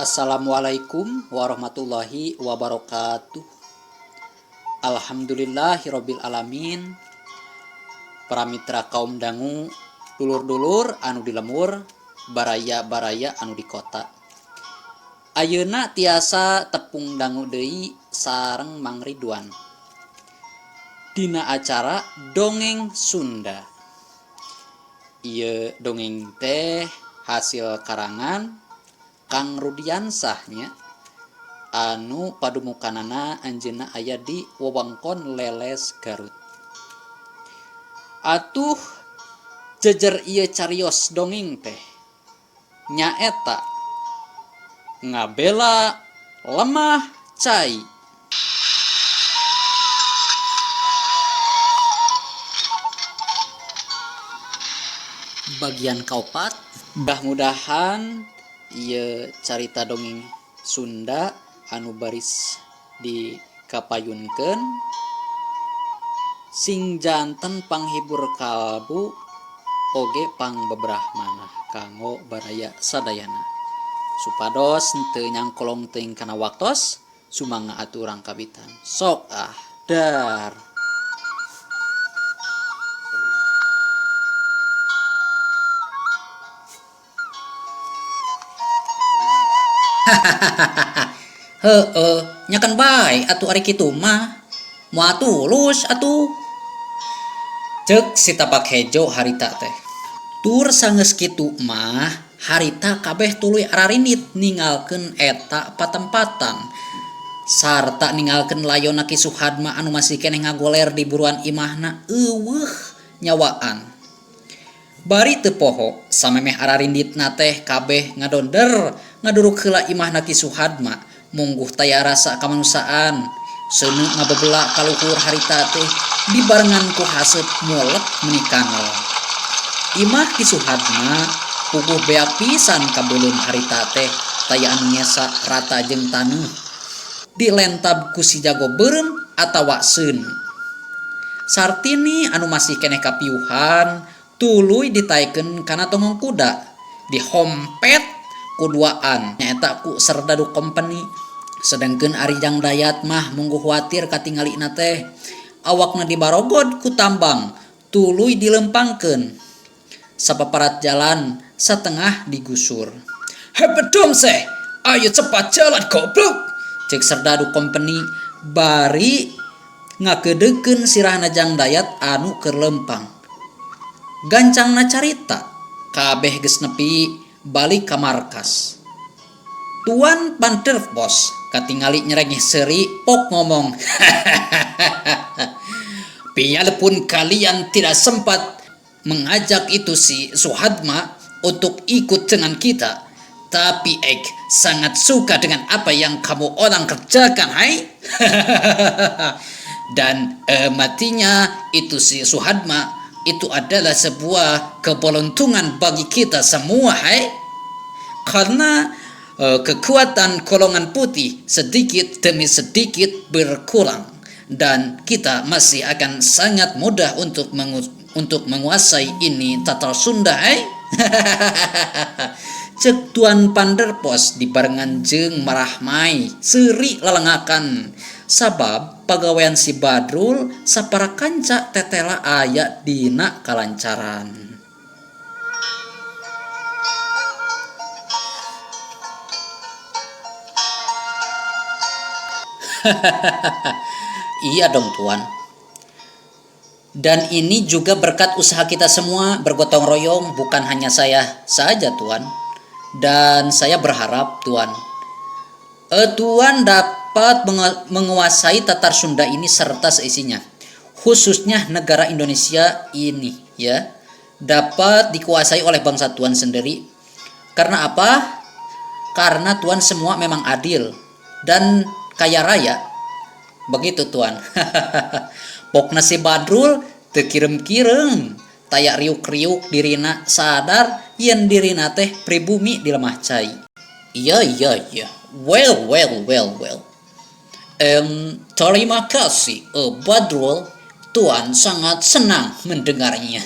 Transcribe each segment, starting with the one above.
Assalamualaikum warahmatullahi wabarakatuh. Alhamdulillahirabbil alamin. Para mitra kaum dangu, dulur-dulur anu di lembur, baraya-baraya anu di kota. Ayeuna tiasa tepung dangu deui sareng Mang Ridwan. Dina acara Dongeng Sunda. Ieu dongeng teh hasil karangan Kang Rudiansah nya anu padumukanana anjeunna aya di wewengkon Leles Garut. Atuh jejer ieu carios dongeng teh nyaeta ngabela lemah cai. Bagian kaopat. Mudah-mudahan ieu carita dongeng Sunda anu baris dikapayunkeun sing janten panghibur kalbu oge pangbebrah manah kanggo baraya sadayana. Supados henteu nyangkolong teuing kana waktos, sumangga atuh urang kabitan. Sok ah, dar. Heeh, nya kan bae atuh ari kitu mah. Moal tulus atuh. Ceuk si tapak hejo harita teh. Tur sanggeus kitu mah harita kabeh tuluy ararinit ningalkeun eta patempatan sarta ningalkeun layona Ki Suhadma anu masih keneh ngagoler di buruan imahna eueuh nyawaan. Bari teu poho, samemeh ararinditna teh kabeh ngadonder ngaduruk heula imahna Ki Suhadma, mungguh taya rasa kamanusaan. Seuneu ngabebela ka luhur harita teh dibarengan ku haseup mulek meuni kanel. Imah Ki Suhadma puguh beak pisan kabeuleum harita teh taya anu nyesa rata jeung taneuh. Dilentab ku si jago beureum atawa seuneu. Sartini anu masih keneh kapiuhan tuluy ditaekeun kana tongong kuda, dihompet ku duaan nyaeta ku serdadu kompeni. Sedengkeun ari Jang Dayat mah mungguh huatir katingalina teh. Awakna dibarogod ku tambang tuluy dilempangkeun. Sapaparat jalan satengah digusur. Hebedom seh, ayo cepat jalan goblok, cek serdadu kompeni bari ngakeudeukeun sirahna Jang Dayat anu keur lempang. Gancangna carita, kabeh geus nepi balik ka markas. Tuan Panterpos katingali nyerengeh seuri pok ngomong, Biarpun kalian tidak sempat mengajak itu si Suhadma untuk ikut dengan kita, tapi Ek sangat suka dengan apa yang kamu orang kerjakan, hai? Dan matinya itu si Suhadma itu adalah sebuah keberuntungan bagi kita semua, hai? Karena kekuatan golongan putih sedikit demi sedikit berkurang dan kita masih akan sangat mudah untuk menguasai ini Tatar Sunda, hai? Cek Tuan Panderpos dibarengan jeung marahmai seuri lalengakan sabab pagawean si Badrul sapara kanca tetela aya dina kalancaran. Iya dong tuan. Dan ini juga berkat usaha kita semua bergotong royong, bukan hanya saya saja tuan. Dan saya berharap tuan, tuan dapat menguasai Tatar Sunda ini serta seisinya, khususnya negara Indonesia ini ya, dapat dikuasai oleh bangsa tuan sendiri. Karena apa? Karena tuan semua memang adil dan kaya raya. Begitu tuan. Pokna si Badrul teu kirem-kirem, taya riuk-riuk dirina sadar yen dirina teh pribumi di lemah cai. Iya iya iya. Well well well well. Terima kasih Badrul, tuan sangat senang mendengarnya.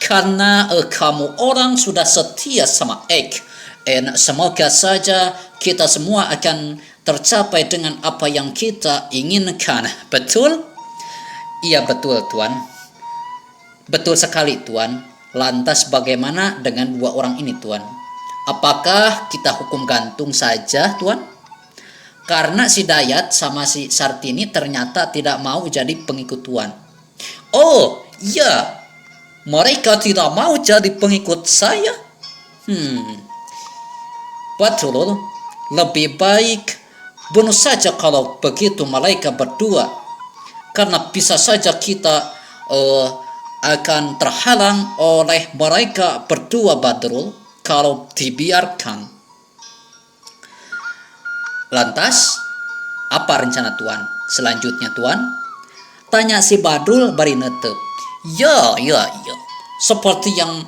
Karena kamu orang sudah setia sama Ek. And semoga saja kita semua akan tercapai dengan apa yang kita inginkan. Betul? Iya betul, Tuan. Betul sekali, Tuan. Lantas bagaimana dengan dua orang ini, Tuan? Apakah kita hukum gantung saja, Tuan? Karena si Dayat sama si Sartini ternyata tidak mau jadi pengikut Tuan. Oh, iya. Mereka tidak mau jadi pengikut saya. Betul. Lebih baik bunuh saja kalau begitu mereka berdua. Karena bisa saja kita akan terhalang oleh mereka berdua, Badrul, kalau dibiarkan. Lantas, apa rencana Tuan selanjutnya, Tuan? Tanya si Badrul bari netep. Ya, ya, ya. Seperti yang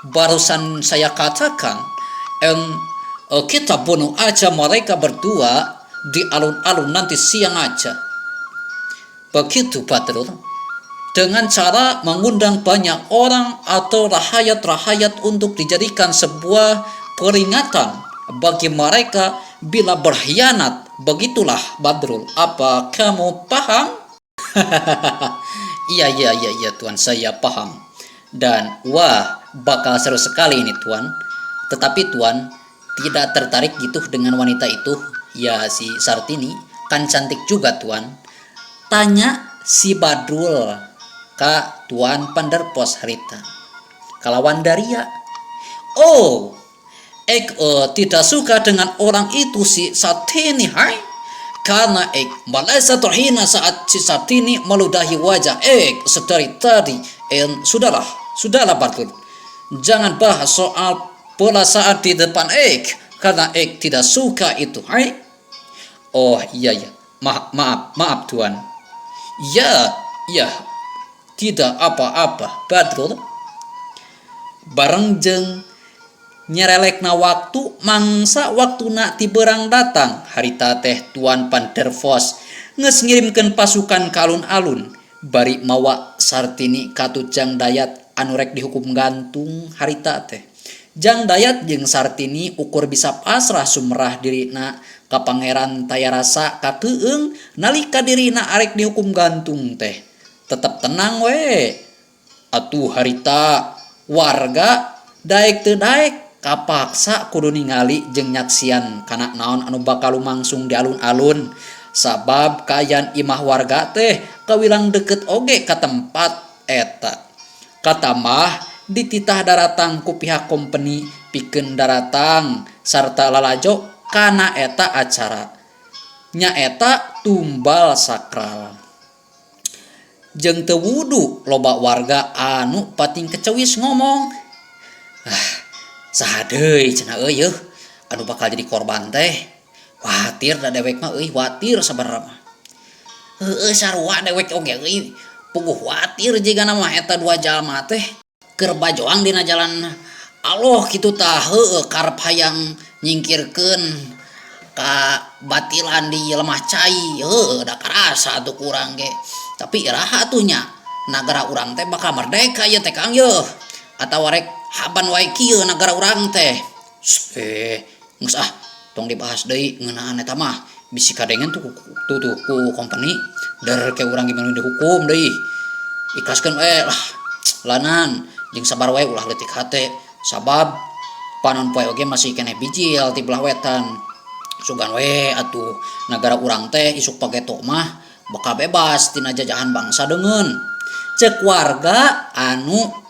barusan saya katakan, kita bunuh aja mereka berdua di alun-alun nanti siang aja. Begitu, Badrul. Dengan cara mengundang banyak orang atau rahayat-rahayat untuk dijadikan sebuah peringatan bagi mereka bila berkhianat. Begitulah, Badrul. Apa kamu paham? Iya, Tuan, saya paham. Dan wah, bakal seru sekali ini, Tuan. Tetapi Tuan tidak tertarik gitu dengan wanita itu? Ya, si Sartini kan cantik juga, Tuan. Tanya si Badrul ka Tuan Panderpos harita. Kalawan daria. Oh, ik tidak suka dengan orang itu, si Sartini, hai. Karena ik merasa terhina saat si Sartini meludahi wajah ik sedari tadi. En, sudahlah, sudahlah, Badrul. Jangan bahas soal perasaan di depan ik karena ik tidak suka itu, hai. Oh iya. Maaf, maaf, maaf, Tuan. Ya, ya. Tidak apa-apa, Badrul. Bareng jeng nyerelekna waktu, mangsa waktuna ti beurang datang. Harita teh Tuan Pandervos geus ngirimkeun pasukan ka alun-alun bari mawa Sartini katut Jang Dayat anu rek dihukum gantung harita teh. Jang Dayat jeung Sartini ukur bisa pasrah sumerah dirina ka pangeran, taya rasa kakeung nalika dirina arek dihukum gantung teh. Tetep tenang we. Atuh harita warga daek teu daek kapaksa kudu ningali jeung nyaksian kana naon anu bakal lumangsung di alun-alun, sabab kaayaan imah warga teh kawilang deket oge ka tempat eta. Katamah dititah daratang ku pihak kompeni pikeun daratang sarta lalajo kana eta acara, nyaeta tumbal sakral. Jeung teu wudu loba warga anu pating kecewis ngomong, "Ah, saha deui cenah euy yeuh anu bakal jadi korban teh? Watir da dewek mah euy, watir sabarna mah." "Heueuh, sarua dewek oge euy, puguh watir jigana mah eta dua jalma teh keur bajoang dina jalan Allah kitu tah. Heueuh, karep hayang nyingkirkeun kabatilan di lemah cai. Heueuh, da karasa atuh kurang ge. Tapi iraha atuh nya nagara urang teh bakal merdeka ieu teh, Kang, yeuh? Atawa rek haban wae kieu nagara urang teh?" "Eh, geus ah, tong dibahas deui ngeunaan eta mah, bisi kadengen tuh tuh tuh ku kompeni der ke urang gimana dihukum deui. Ikhlaskeun we lah lanan, jeung sabar wae, ulah leutik hate, sabab panon poe oge masih keneh bijil ti belah wetan. Sugan we atuh nagara urang teh isuk pageto mah bakal bebas tina jajahan bangsa deungeun," cek warga anu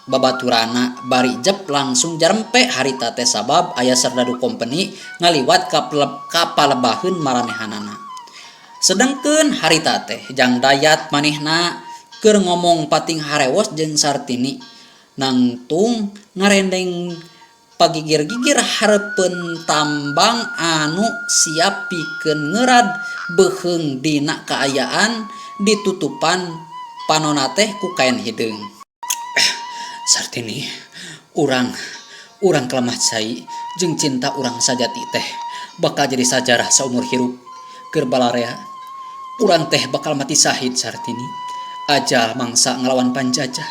babaturana bari jep langsung jarempe harita teh, sabab aya serdadu kompeni ngaliwat ka palebaheun maranehanana. Sedengkeun harita teh Jang Dayat manehna keur ngomong pating harewos jeung Sartini, nangtung ngarendeng pagigir-gigir hareupeun tambang anu siap pikeun ngeurad beuheung dina kaayaan ditutupan panona teh ku kain hideung. "Sartini, urang urang ka lemah cai jeung cinta urang sajati teh bakal jadi sajarah saumur hirup keur balarea. Urang teh bakal mati sahid, Sartini, ajal mangsa ngalawan panjajah."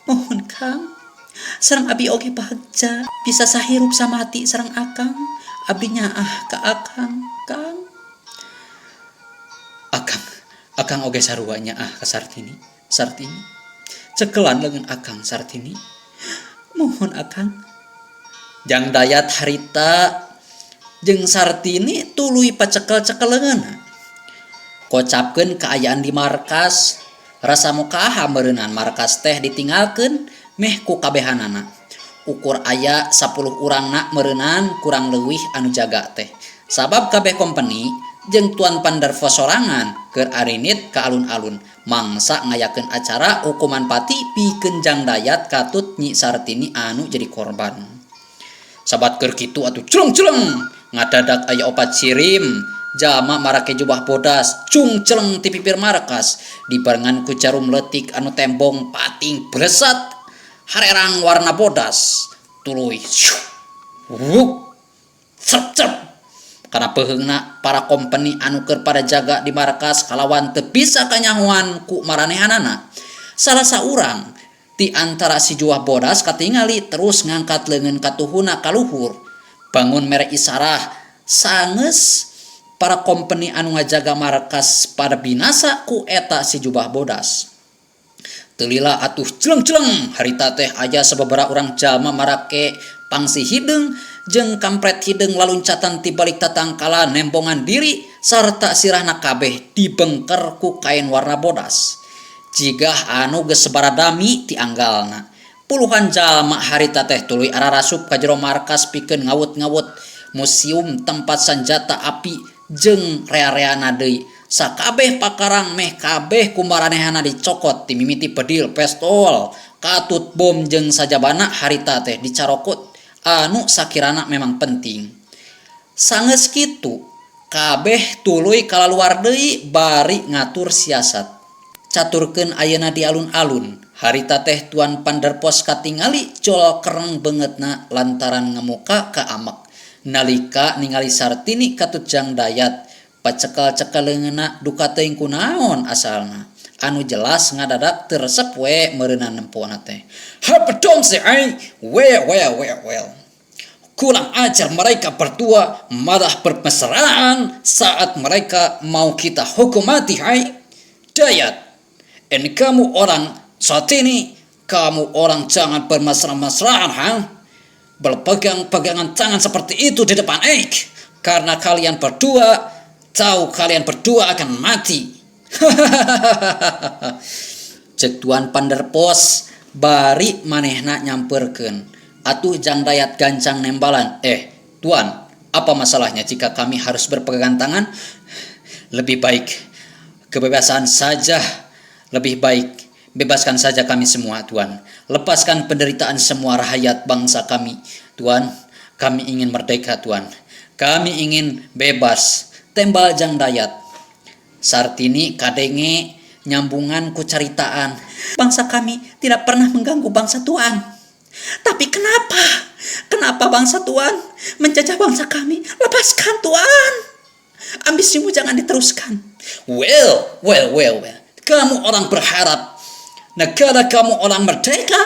"Mohon, Kang. Sareng abi oge bagja bisa sahirup samati sareng akang. Abdi nyaah ka akang, Kang. Akang, akang oge sarua nyaah ka Sartini, Sartini. Cekelan leungeun akang, Sartini. Mohon akang. Jang Dayat harita jeung Sartini tuluy pacekel-cekel leungeunna. Kocapkeun kaayaan di markas, rasa mukaha meureunan markas teh ditinggalkeun meh ku kabehanana. Ukur aya sapuluh urangna meureunan kurang leuwih anu jaga teh. Sabab kabeh kompeni jeung Tuan Van der Voss sorangan keur arinit ka alun-alun mangsa ngayakeun acara hukuman pati pikeun Jang Dayat katut Nyi Sartini anu jadi korban. Sabat keur kitu atuh celeng-celeng ngadadak aya opat sirim jalma marake jubah bodas cung celeng ti pipir markas dibarengan ku jarum leutik anu tembong pating blesat harerang warna bodas tuluy syuh wuk cerp cerp kana peuheungna para kompeni anu keur pada jaga di markas kalawan teu bisa kanyahoan ku maranehanana. Salah saurang ti antara si juah bodas katingali terus ngangkat leungeun katuhuna ka luhur bangun mere isarah sangeus para kompeni anu ngajaga markas pada binasa ku eta si jubah bodas. Teu lila atuh celeng-celeng harita teh aya sababaraha urang jalma marake pangsi hideung jeung kampret hideung laluncatan ti balik tatangkalan nembongan diri sarta sirahna kabeh dibengker ku kain warna bodas. Jigah anu geus sabaradami ti anggalna. Puluhan jalma harita teh tuluy ararasup ka jero markas pikeun ngawut-ngawut musium tempat sanjata api jeung rea-reana deui. Sakabeh pakarang meh kabeh ku maranehana dicokot ti mimiti bedil, pestol, katut bom jeung sajabana harita teh dicarokot anu sakirana memang penting. Sangeus kitu, kabeh tuluy kalaluar deui bari ngatur siasat. Caturkeun ayeuna di alun-alun, harita teh Tuan Van der Pos katingali jol kereng beungeutna lantaran ngamuka ka amek nalika ningali Sartini katut Jang Dayat Pacekel-cekel leungeunna duka teuing kunaon asalna. Anu jelas ngadadak teu resep we meureunan nempona teh. Hapedong si ai, we we we well. Kurang ajar mereka berdua malah bermesraan saat mereka mau kita hukum mati hai. Dayat, and kamu orang saat ini kamu orang jangan bermesra-mesraan ha. Berpegang-pegangan tangan seperti itu di depan Eik karena kalian berdua tahu kalian berdua akan mati. Hahaha. Cek Tuan Panderpos bari manehna nyamperkeun. Atuh Jang Dayat gancang nembalan, "Eh, Tuan, apa masalahnya jika kami harus berpegangan tangan? Lebih baik kebebasan saja, lebih baik bebaskan saja kami semua, Tuan. Lepaskan penderitaan semua rakyat bangsa kami, Tuan. Kami ingin merdeka, Tuan. Kami ingin bebas." Tembal Jang Dayat. Sartini kadenge nyambungan ku caritaan. Bangsa kami tidak pernah mengganggu bangsa Tuan. Tapi kenapa? Kenapa bangsa Tuan menjajah bangsa kami? Lepaskan, Tuan. Ambisimu jangan diteruskan. Well, well, well, well. Kamu orang berharap negara kamu orang merdeka?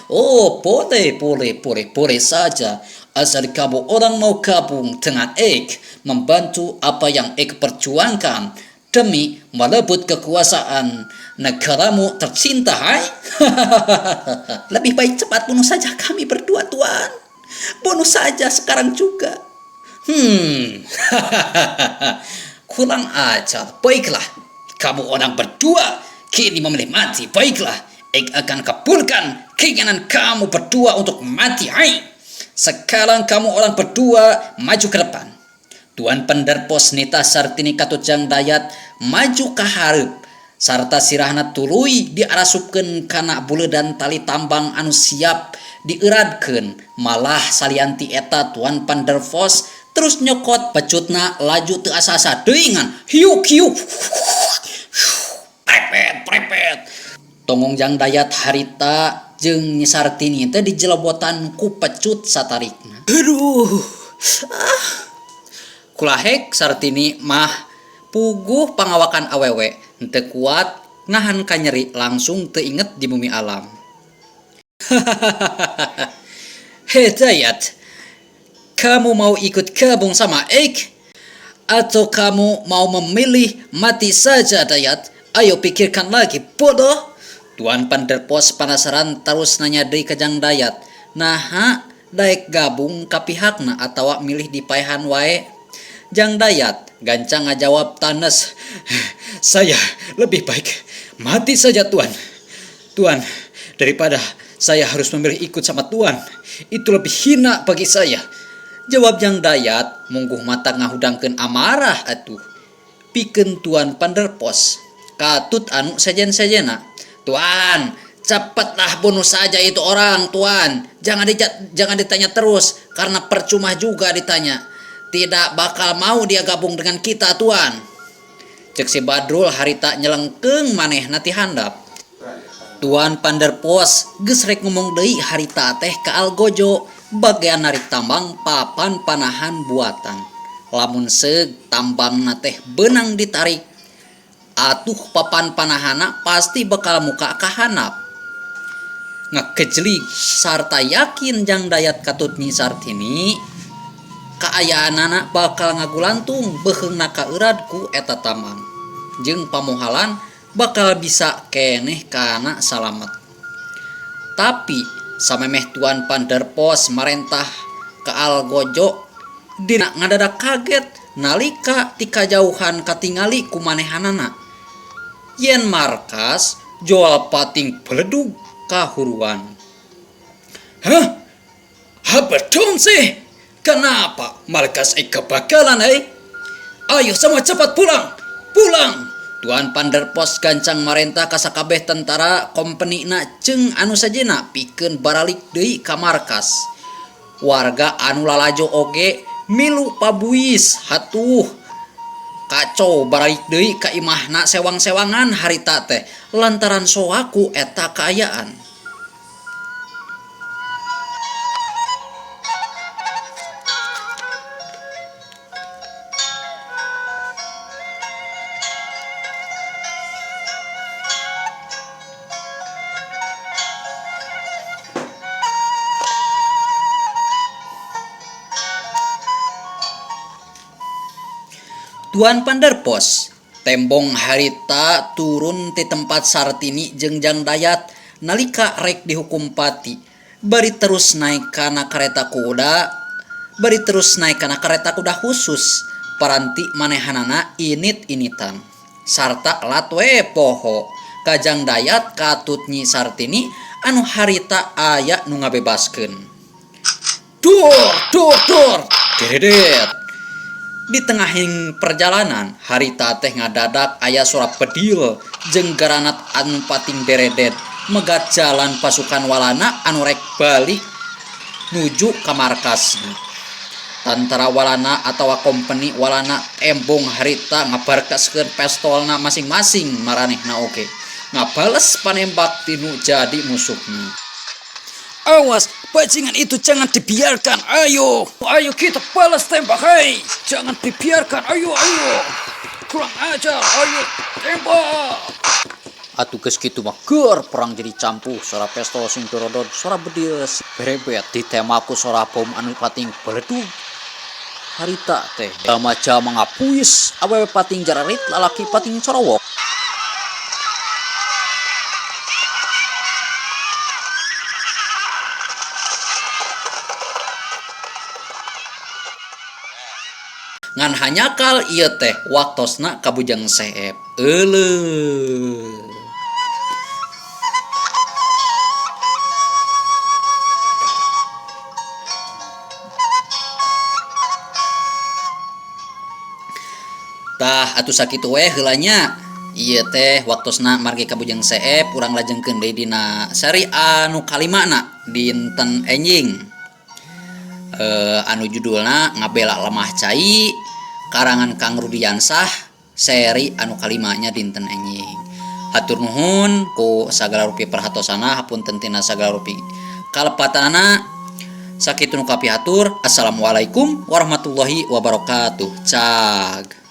Oh, boleh, boleh, boleh, boleh saja. Asal kamu orang mau gabung dengan Ek, membantu apa yang Ek perjuangkan demi merebut kekuasaan negaramu tercinta, hai? Lebih baik cepat bunuh saja kami berdua, Tuan. Bunuh saja sekarang juga. Kurang ajar. Baiklah, kamu orang berdua kini memilih mati. Baiklah, Ek akan kabulkan keinginan kamu berdua untuk mati. Hai. Sekarang kamu orang berdua maju ke depan. Tuan Penderpos nitah Sartini katut Jang Dayat maju ka hareup sarta sirahna tuluy diarasupkeun kana buleudan tali tambang anu siap dieuradkeun malah salian ti eta Tuan Van der Voss terus nyokot pecutna laju teu asa-asa deui ngan hiuk hiuk prepet prepet tonggong Jang Dayat harita jeung Nyi Sartini teh dijelebotan ku pecut satarikna. Aduh ah kulahek Sartini mah puguh pangawakan awewe henteu kuat nahan kanyeri langsung teu inget di bumi alam. Hahaha. Hidayat, kamu mau ikut gabung sama Eik? Atau kamu mau memilih mati saja, Dayat? Ayo pikirkan lagi, bodoh! Tuan Van der Pos panasaran tarus nanya deui ka Jang Dayat. Naha daek gabung ka pihakna atawa milih dipaehan wae? Jang Dayat gancang ngajawab tanes, Saya lebih baik mati saja, Tuan. Tuan, daripada saya harus memilih ikut sama Tuan, itu lebih hina bagi saya. Jawab Jang Dayat mungguh mata ngahudangkeun amarah atuh. Pikeun Tuan Van der Pos, katut anu sejen-sejena. Tuan, cepatlah bunuh saja itu orang, Tuan. Jangan jangan ditanya terus, karena percuma juga ditanya. Tidak bakal mau dia gabung dengan kita, Tuan. Cek si Badrul harita nyelengkeung manehna ti handap. Tuan Van der Pos geus rek ngomong deui harita teh ka Algojo bagean narik tambang papan panahan buatan. Lamun seug tambangna teh beunang ditarik, atuh papan panahana pasti bakal muka ka handap. Ngakejlig sarta yakin Jang Dayat katut Nyi Sartini kaayaanana bakal ngagulantung beuheungna kaeurad ku eta tambang jeung pamohalan bakal bisa keneh kana salamet. Tapi samemeh Tuan Van der Pos marentah ka Algojo dirina ngadadak kaget nalika ti kajauhan katingali ku manehanana yen markas jual pating beledug kahuruan. Hah? Apa dong sih? Kenapa markas kebakaran eh? Ayo semua cepat pulang! Pulang! Tuan Van der Pos gancang marentah ka sakabeh tentara kompenina jeung anu sejenna pikeun baralik deui ka markas. Warga anu lalajo oge milu pabuis hatuh. Kacau baralik deui ka imahna sewang-sewangan harita teh lantaran soak ku eta kaayaan. Tuan Van der Pos tembong harita turun ti tempat Sartini jeung Jang Dayat nalika rek dihukum pati bari terus naek kana kareta kuda bari terus naek kana kareta kuda khusus paranti manehanana init-initan sarta lat we poho ka Jang Dayat katut Nyi Sartini anu harita aya nu ngabebaskeun. Dur, dur, dur, deredet. Di tengahing perjalanan, harita teh ngadadak aya suara bedil jeung garanat anu pating deredet megat jalan pasukan Walana anu rek balik nuju ka markasna. Tantara Walana atawa kompeni Walana embung harita ngabarkaskeun pestolna masing-masing maranehna oge ngabales panembak tinu jadi musuhna. Awas, bajingan itu jangan dibiarkan. Ayo, ayo kita balas tembak. Hei, jangan dibiarkan. Ayo, ayo. Kurang ajar, ayo tembak. Atuh geus kitu mah geur perang jadi campuh, sora pestol sing dorodod, sora bedil berebet ditembak ku sora bom anu pating beledug. Harita teh jalma-jalma ngapuis, awewe pating jararit, lalaki pating corowok. Ngan hanyakal ieu teh waktosna ka Bujang Seep. Euleuh. Tah atuh sakitu we heula nya. Ieu teh waktosna margi ka Bujang Seep urang lajengkeun deui dina seri anu kalimana dinten enjing. Anu judulna Ngabela Lemah Cai karangan Kang Rudiansah seri anu kalimanya dinten enjing. Hatur nuhun ku sagala rupi perhatosana hapunten tina sagala rupi kalepatanana. Sakitu nu kapihatur. Assalamualaikum warahmatullahi wabarakatuh. Cag.